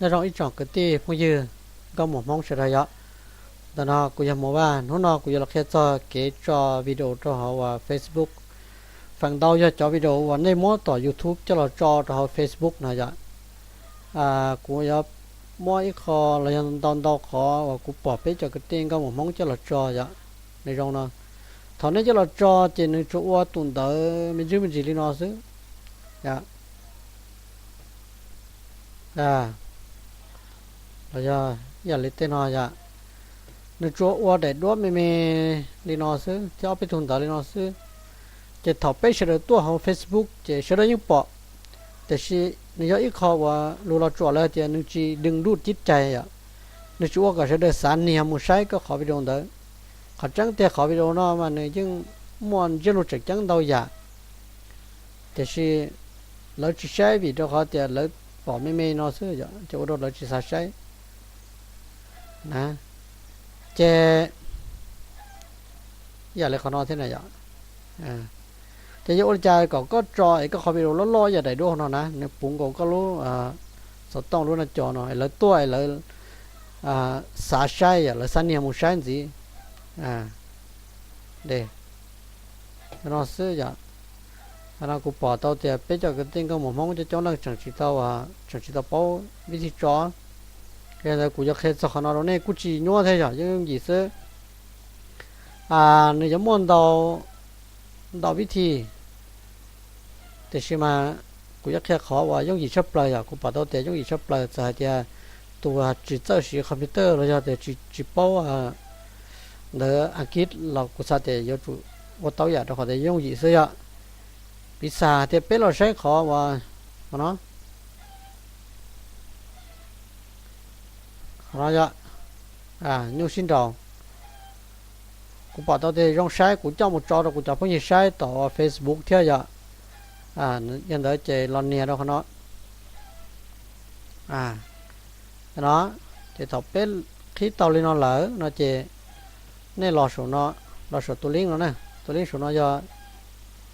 Nyob zoo ib tsoom kwv tij phooj ywg nkauj muam Hmoob sawv daws yom. Ntawm no kuv yog Mus Vaj, hnub no kuv yuav los qhia txog kev tso video rau hauv uas Facebook. Feem ntau yog cov video uas nej muab tom YouTube coj los tso rau hauv Facebook no yom. Kuv yuav muab ib qho los yog ntau ntau qhov uas kuv pom peb cov kwv tij nkauj muam Hmoob coj los tso yom. Nws zoo no, thaum nej coj los tso ces nws tsuas ua tus ntawd me ntsis me ntsis li no xwb. Los yog ib yam li tej no yom, nws tsuas ua daim duab me me li no xwb thiab ob peb tug ntawv li no xwb. Ces thaum peb sawv daws tuaj hauv Facebook ces sawv daws yeej pom, tiam sis nws yog ib qho uas lus Los Tsuas lawv tias nws tsisดึงดูดจิตใจyom. Nws tsis ua kom sawv daws xav nias mus saib koj qhov video ntawd. Qhov tseeb tiag qhov video no mas nws yeej muaj ntsiab lus tseem ceeb ntau yam, tiam sis lawv tsis saib vim rau qhov tias lawv pom me me no xwb yom, ces ua rau lawv tsis xav saib na. Ces yam li qhov no thiab na yom. Ces yuav ua li cas kom koj tso es koj qhov video loj loj yam daim duab no na, nws puv nkaus koj lub xov tooj lub no cov no es lawv tuaj es lawv xav saib yom, lawv xav nias mus saib ntxiv. De, no xwb yom. Qhov no kuv pom tau tias peb cov kwv tij nkauj muam Hmoob coob coob leej tseem tsis tau, tseem tsis tau paub vib thij tso. Yog ntawd kuv yuav qhia txog qhov no rau nej, kuj tsis nyuaj thiab yom, yooj yooj yim xwb. Nws yuav muaj ntau, ntau vib thij, tiam sis mas kuv yuav qhia qhov uas yooj yim tshaj plaws yom. Kuv pom tau tias yooj yim tshaj plaws txawm hais tias tus tsis txawj siv computer los yog tias tsis paub ntawv Askiv los kuv xav tias yuav tsum ua tau yam rau qhov tias yooj yim xwb yom. Piv xam tias peb los saib qhov uas no, qhov no yog nyuj sib nraus. Kuv pom tau tias zoo saib kuv coj mus tso rau kuv cov phooj ywg saib tom Facebook thiab yom. Yog ntawd ces los nias rau qhov no. No, ces thaum peb qhib tau li no lawm no ces nej los saum no, los saum tus link no na. Tus link saum no yog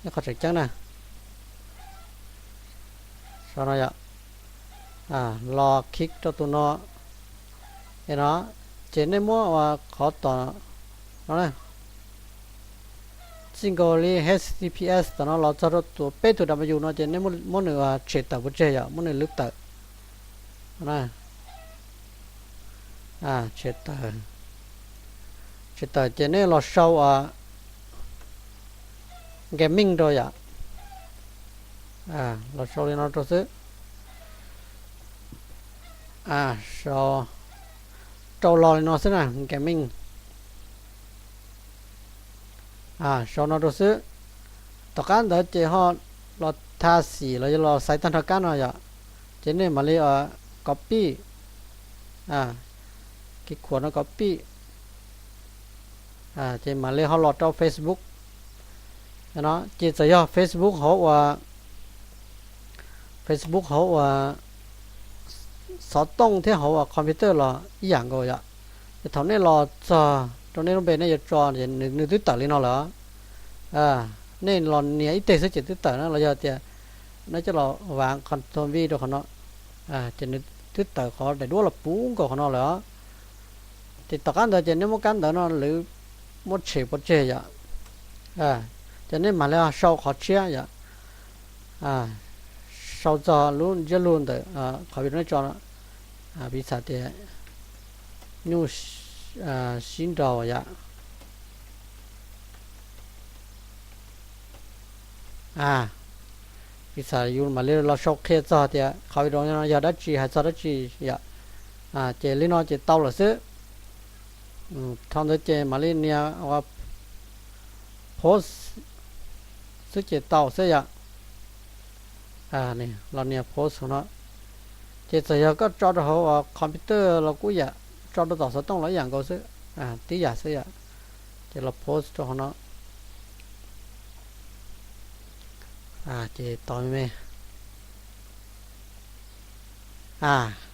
ib qho tseem ceeb na. Saum no yom, los click rau tus no. No, ces nej muab qhov tom no na, txij nkaus li H T T P S tom no los txog rau tus peb tus W no ces nej muab nws tshem tawm pov tseg yom, muab nws lwb tawm. Tshem tawm, tshem tawm ces nej los sau gaming rau yom. Los sau li no rau xwb. Sau rau los li no xwb na, gaming. Sau no rau xwb. Tom qab ntawd ces ho los tha xim los yog los xaiv tag nrho kab no yom, ces nej mam li copy, kev khuam no copy, ces mam li ho los rau Facebook. No ces txawm yog Facebook hauv uas, Facebook hauv uas xov tooj thiab hauv uas computer los ib yam nkaus yom. Ces thaum nej los txog rau nej lub npe nej yuav tso, nws twb tawm li no lawm. Nej los nias ib teg xwb ces twb tawm na, los yog tias nej coj los vav control V rau qhov no, ces nws twb tawm qhov daim duab los puv nkaus qhov no lawm. Ces tom qab ntawd ces nej muab kab ntawv no lwb, muab tshem pov tseg yom. Ces nej mam li sau qhov tshiab yom, sau txog lub ntsiab lus ntawm qhov video nej tso, piv xam tias nyuj sib nraus yom. Piv xam yus mam li los sau qhia txog tias qhov video no yog dab tsi, hais txog dab tsi yom. Ces li no ces tau lawm xwb. Thaum ntawd ces mam li nias ua post xwb ces tau xwb yom. Los nias post no, ces txawm yog koj tso rau hauv uas computer los kuj yam, tso rau tom xov tooj los ib yam nkaus xwb, tib yam xwb yom. Ces los post rau hauv no. Ces tos me me.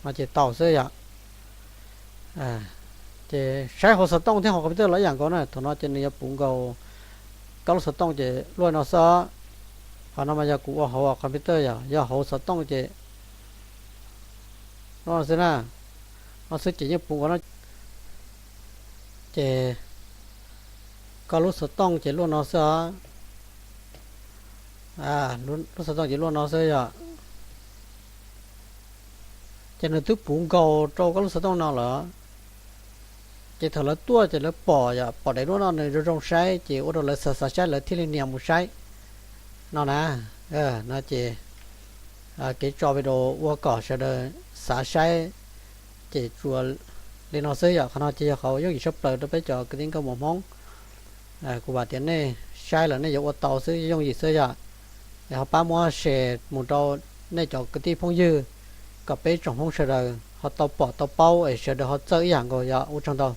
No ces tau xwb yom. Ces saib hauv xov tooj thiab hauv computer los ib yam nkaus na. Thaum no ces nws yuav puv nkaus koj lub xov tooj ces luaj no xwb. Qhov no mas yog kuv ua hauv computer yom, yog hauv xov tooj ces Lub no xwb na, no xwb ces yeej puv nkaus no. Ces koj lub xov tooj ces luaj no xwb os. Lub xov tooj ces luaj no xwb yom. Ces nws twb puv nkaus rau koj lub xov tooj no lawm. Ces thaum lawv tuaj ces lawv pom yom, pom daim duab no nws zoo zoo saib ces ua rau lawv xav xav saib lawv thiaj li nias mus saib no na. No ces kev tso video ua kom sawv daws xav saib ces tsuas li no xwb yom. Qhov no ces yog qhov yooj yim tshaj plaws rau peb cov kwv tij nkauj muam Hmoob. Kuv vam tias nej saib lawm nej yuav ua tau xwb, yooj yim xwb yom. Es ho pab muab share mus rau nej cov kwv tij phooj ywg kom peb tsoom Hmoob sawv daws ho tau pom tau paub es sawv daws ho txawj ib yam nkaus yom. Ua tsaug ntau.